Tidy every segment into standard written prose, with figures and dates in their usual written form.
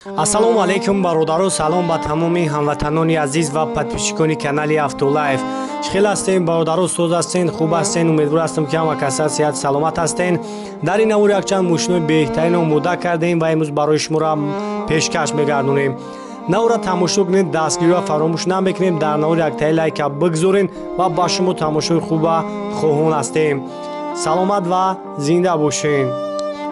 Ассалому алайкум бародаро, салом ба тамоми ҳамватанони азиз ва подписчикони канали Автолайф. Чӣ хел ҳастем бародаро, соз ҳастен, хуб ҳастен? Умедвор ҳастам ки ҳама каса сиҳат саломат ҳастен. Дар ин навор якчанд мошинои беҳтарин омода кардем ва имрӯз барои шуморо пешкаш мегардонем. Навора тамошо кунед, дастгириро фаромӯш намекунем. Дар навор яктаи лайка бигзорен ва ба шумо тамошои хуба хоҳон ҳастем. Саломат ва зинда бошед.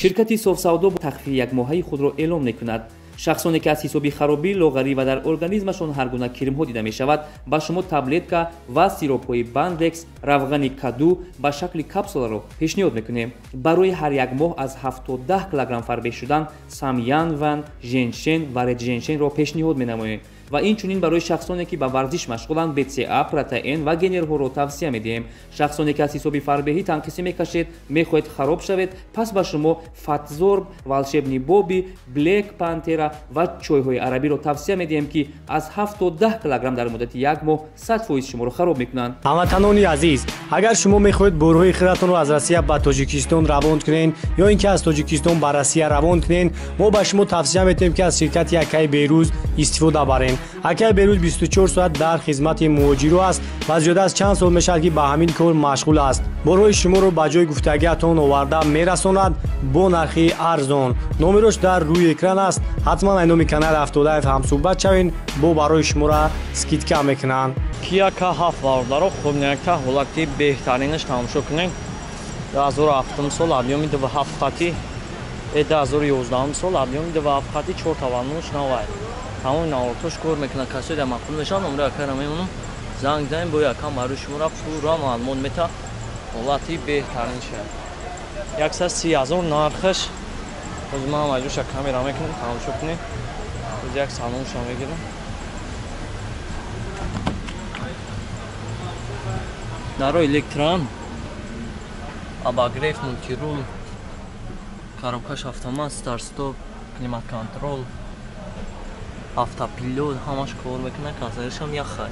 Ширкати Софсавдо тахфифи якмоҳаи худро эълон мекунад. Шахсоне ки аз ҳисоби харобӣ, лоғарӣ ва дар организмашон ҳар гуна кирмҳо дида мешавад, ба шумо таблетка ва сиропҳои Бандекс, равғани каду ба шакли капсуларо пешниҳод мекунем. Барои ҳар як моҳ аз 7 то 10 килограмм фарбеҳ шудан Самянван, Женшен ва Редженшенро пешниҳод менамоем. Ва инчунин барои шахсоне ки ба варзиш машғуланд, БЦА, протеин ва генерҳоро тавсия медиҳем. Шахсоне ки аз ҳисоби фарбеҳӣ танқисӣ мекашед, мехоҳед хароб шавед, пас ба шумо Фатзорб, Волшебный Боби, Блек Пантера ва чойҳои арабиро тавсия медиҳем, ки аз 7 то 10 килограмм дар муддати як моҳ 100% шуморо хароб мекунанд. Ҳамватанони азиз, агар шумо мехоҳед борҳои хиратонро аз Россия ба Тоҷикистон равон кунед ё ин ки аз Тоҷикистон ба Россия равон кунед, мо ба шумо тавсия медиҳем, ки аз ширкати Акаи Берӯз истифода баред. Акаи Берӯз 24 соат дар хизмати муҳоҷиро аст ва зиёда аз чанд сол мешавад, ки ба ҳамин кор машғул аст. Борҳои шуморо ба ҷои гуфтагиатон оварда мерасонад бо нархи арзон. Номерош дар рӯи экран аст. Ҳатман ай номи канали Автолайф ҳамсӯҳбат шавед, бо барои шуморо скидка мекунанд. Kia K7 бародаро, хубнякта ҳолати беҳтаринаш тамошо кунед. 2007 сол объёми 27 хати, 2011 сол объёми 27 хати, 4 таваллудш навай. Тамоми навортош кор мекунад, касое дар маъқул мешаванд, номраи акайро мемонам. Занг занем, бо якам барои шуморо пурра маълумот мета. Ҳолати беҳтаринша. 130 ҳазор нархаш. Ҳозир ман маҷбурша камера мекунам, тамошо кунед. Ҳозир як салонша мегирам. Даро электран, обогрев, мультирул, коробкаш автомат, старт-стоп, климат-контрол, автопилот, ҳамаш кор мекунад, касаришам яхай.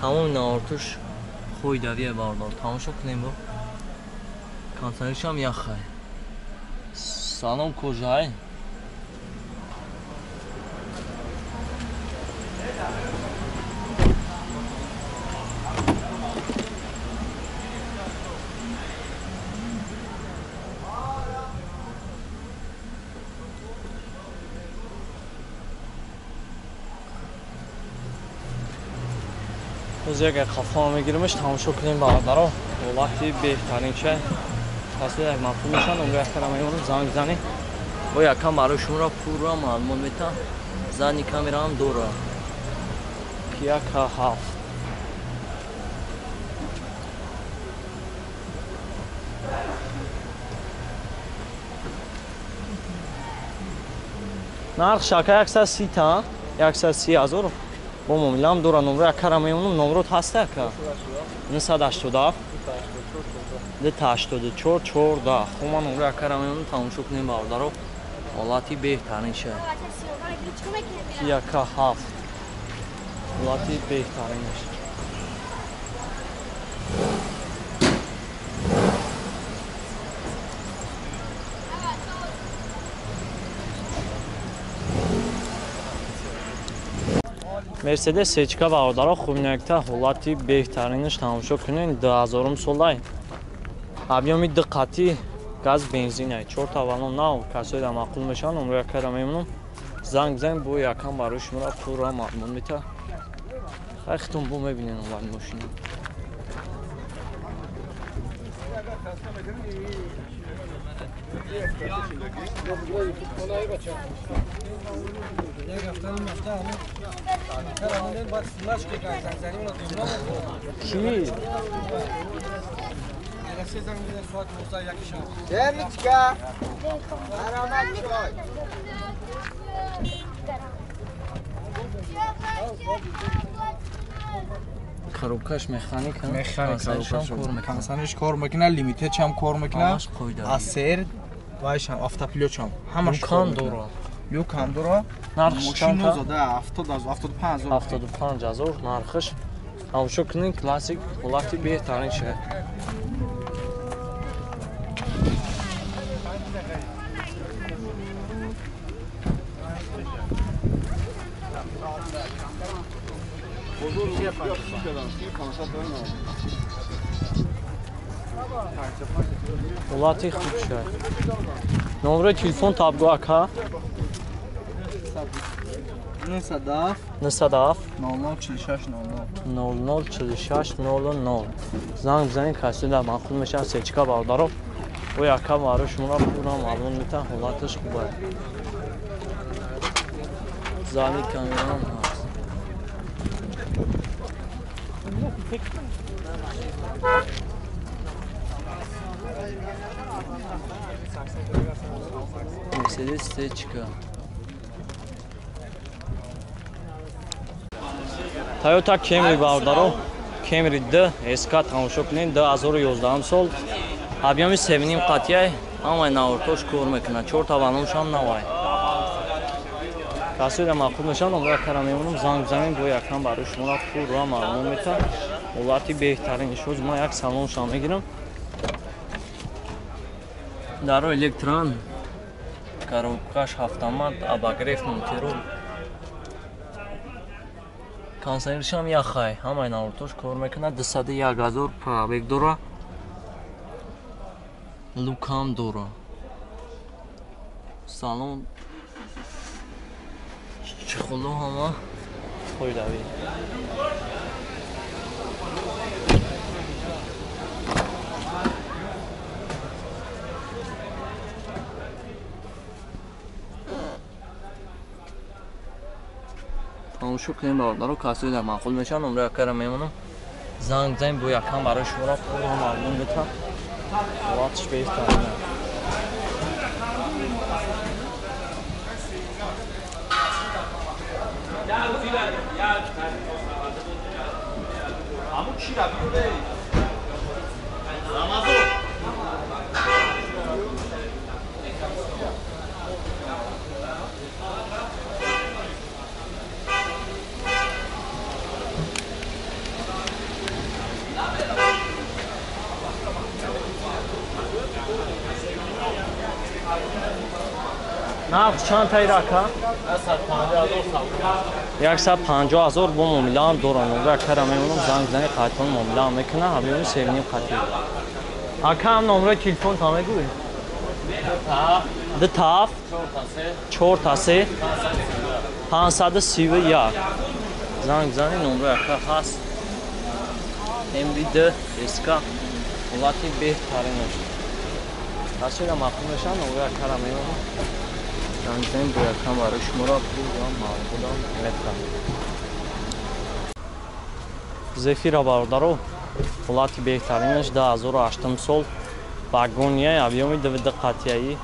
Тамоми навортуш хӯйдавие бардор, тамошо кунем бо. Кансаришам яхай. Салом кожай. Ҳозир як қафо мегиримш, тамошо кунем бародаро. Ҳолати беҳтарин чай. Касое як маъқул мешаванд, номраи акара мемонам, занг занед. Бо якам барои шуморо пурра маълумот метам. Задний камераам дора. Kia K7. Нарх шака 130 та, 130 ҳазор. Бо муомилаам дора, номраи акара мемонам, номрот ҳаста ака? 987 284 14. Хуб, ман номраи акара мемонам, тамошо кунем бародаро. Ҳолати беҳтарин ша. Kia K7. Ҳолати беҳтаринаш. Мерседес сечка бародаро, хубнякта ҳолати беҳтаринаш тамошо кунед. 2000 солай. Объёми ду қатӣ, газ бензинай. 4 таваллон нав, касое дар маъқул мешаванд, номраи акайро мемонам. Занг занг, бо якам барои шуморо пурра маълумот мета. Хай хитон бо мебинед ҳолати мошина. Ки? Демичка! Аромат чой! Коробкаш механика, механика, консаниш кор мекунад, лимитедшам кор мекунад, АСР вайшам, автопилотшам, ҳамаш кор Люкам мекунад. дора. Люкам дора. Нархш чанд? Мошино зада 70 75 ҳазор. 75 ҳазор нархш. Тамошо кунед, классик ҳолати беҳтарин ша. Ҳолати хуб шуд. Номери телефон табгӯ ака? 907 907 0046 00 0046 00. Занг бизанед, касе дар маъқул мешавад. Сечка бародаро, бо яка барои шуморо пурра маълум метавон, ҳолаташ хуб аст. Зали камерам ҳаст. Мерседес сечка. Toyota Camry бародаро, Camry D SK тамошо кунед, 2011 сол. Объёми 7.5 қатъяй, ҳамаи навортош кор мекунад, 4 таванумшам навай. Касоида маъқул мешавад, номра кара мемонам, занг бизанед, бо якам барои шуморо пурра маълум метавад. Ҳолати беҳтарин шуд, ман як салоншам мегирам. Даро электрон, коробкаш автомат, обогрев мультирул. Консервшам яхай, ҳамаи навортош кор мекунад, 201 000 пробег дора. Лукам дора. Салон чехоло ҳама қоидавӣ. Тамошо кунем бародаро, касои дар маъқул мешаванд, номраи акара мемонам. Занг бизанед, бо якам барои шуморо пурра маълум метавад. Ҳолаташ беҳтарин аст. Нарх чанд таир ака? 150 000 бо муомилаам дорам. Номра акара мемонам, занг бизанед, қайтон муомилаам мекунам, объёми 7.5 қатъи. Ака ҳам номраи телефон та мегӯӣ? 27 43 531. Занг бизанед, номраи ака ҳаст. MD SK ҳолати беҳтаринаш. Касоида маъқул мешавад, номраи акара мемонам. Занг бизанед, бо якам барои шуморо пурра маълумот метавад. Зефира бародаро, ҳолати беҳтаринаш 2008 сол, вагония, объёми 2 қатъияи,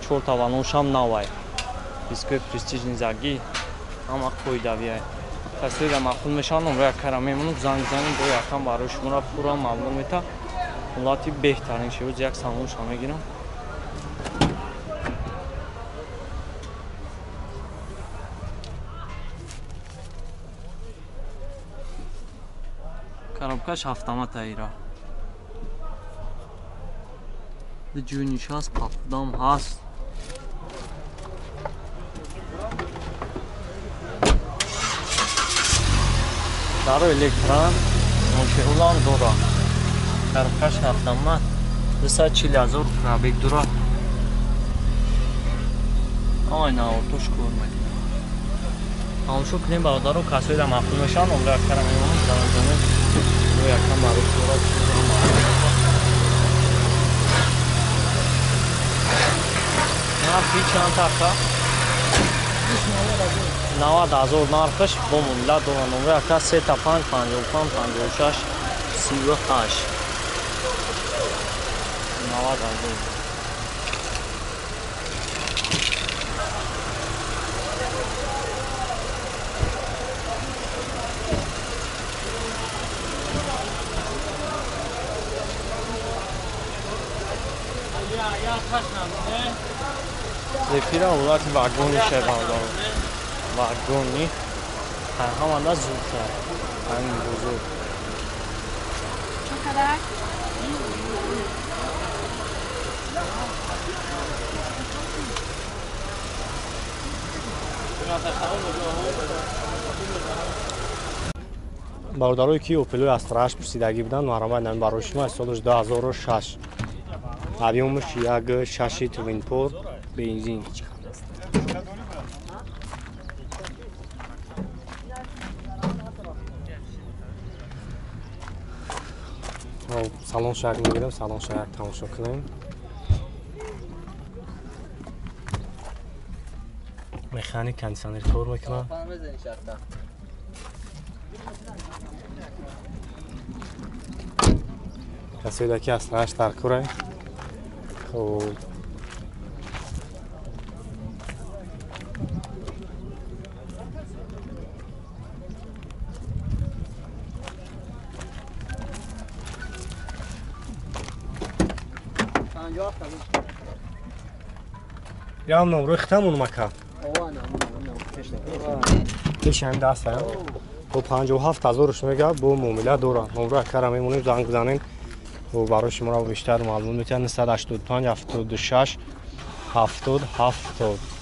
4 таваношам навай. Дискои престижни заги, ҳама қоидавиай. Касоида маъқул мешавад, номраи акара мемонам, занг бизанед, бо якам барои шуморо пурра маълумот метавад. Ҳолати беҳтарин шуд, як салоншам мегирам. Коробкаш автомат аира. Ҷӯниш ҳаст, пафдам ҳаст. Даро электрон, моширулам дора. Коробкаш автомат, 240 000 пробег дора. Ай навортош кор мекунад. Тамошо кунем бародаро, касоида маъқул мешаванд, номраи акара мемонам, занг бизанед. Бо якам барои шуморо пурра маълум. Нархи чанд ака? 90 000 нархаш бо муомила дора. Номраи ака 35 55 56 38. 90 000. Зефира ҳолати вагони шавад. Вагони ҳамада зудтар. Ҳамин бузург. Бародарое ки Опелои Астра 8 пурсидагӣ буданд, марҳамат, нами барои шумо аз солаш 2006. Объёмаш 1.6 твинпор, бензин. Салон шак мегирем, салон шак тамошо кунем. Механик, кондиционер кор мекунад. Касоида ки аслааш дар кора. Хоб, ям номрои хитамон мака. Пешам даста. Бо 57 ҳазорш мега, бо муомила дора. Номрои акара мемонем, занг бизанем. Бо барои шуморо бештар маълум метиҳад. 985 76 70 70.